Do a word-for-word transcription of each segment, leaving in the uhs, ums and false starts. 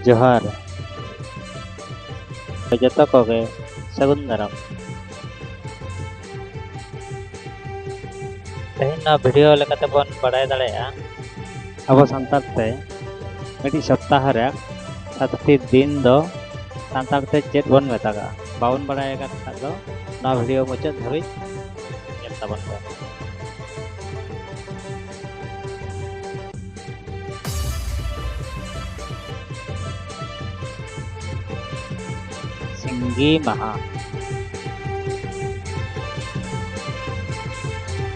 ᱡᱚᱦᱟᱨ᱾ ᱡᱚᱛᱚ ᱠᱚᱜᱮ ᱥᱟᱹᱜᱩᱱ ᱫᱟᱨᱟᱢ᱾ ᱛᱮᱦᱮᱧ ᱱᱚᱣᱟ ᱵᱷᱤᱰᱤᱭᱳ ᱞᱮᱠᱟᱛᱮ ᱵᱚᱱ ᱵᱟᱲᱟᱭ ᱫᱟᱲᱮᱭᱟᱜᱼᱟ ᱟᱵᱚ ᱥᱟᱱᱛᱟᱲ ᱛᱮ ᱢᱤᱫᱴᱤᱡ ᱥᱚᱯᱛᱟᱦᱚ ᱨᱮᱭᱟᱜ ᱥᱟᱛᱴᱤ ᱫᱤᱱ ᱫᱚ ᱥᱟᱱᱛᱟᱲ ᱛᱮ ᱪᱮᱫ ᱵᱚᱱ ᱢᱮᱛᱟᱜᱼᱟ᱾ ᱵᱟᱵᱚᱱ ᱵᱟᱲᱟᱭ ᱟᱠᱟᱫ ᱠᱷᱟᱱ ᱫᱚ ᱱᱚᱣᱟ ᱵᱷᱤᱰᱤᱭᱳ ᱢᱩᱪᱟᱹᱫ ᱫᱷᱟᱹᱵᱤᱡ ᱧᱮᱞ ᱛᱟᱵᱚᱱ ᱯᱮ᱾ ᱥᱤᱸᱜᱤ ᱢᱟᱦᱟ,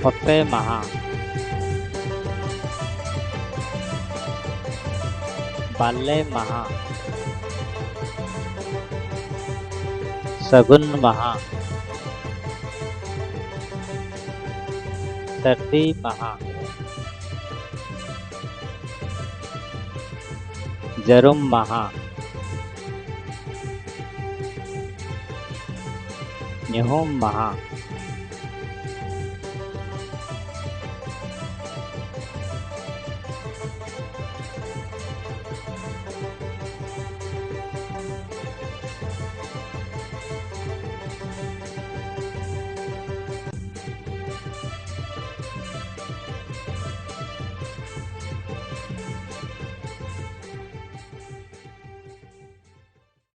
ᱚᱛᱮ ᱢᱟᱦᱟ, ᱵᱟᱞᱮ ᱢᱟᱦᱟ, ᱥᱟᱹᱜᱩᱱ ᱢᱟᱦᱟ, ᱥᱟᱹᱨᱫᱤ ᱢᱟᱦᱟ, ᱡᱟᱹᱨᱩᱢ ᱢᱟᱦᱟ, ᱧᱩᱦᱩᱢ ᱢᱟᱦᱟ,